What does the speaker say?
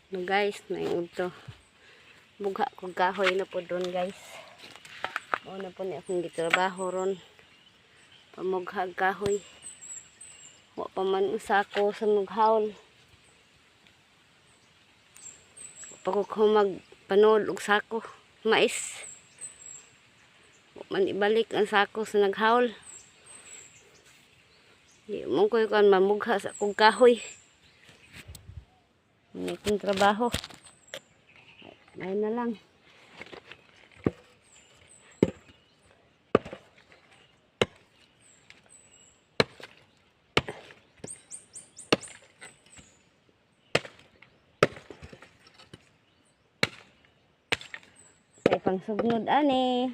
No guys, na to. Mugha ko kahoy na po doon, guys. Mao na po ni akong gitrabaho ron. Pamugha og kahoy. Wa pa man ang sako sa mughawol. Wa pa ko magpanod og sako. Mais. Wa man ibalik ang sako sa naghawol. Di mo ko kan mamugha sa akong kahoy. May akong trabaho. Ayun na lang. Kay pang sugnod ani.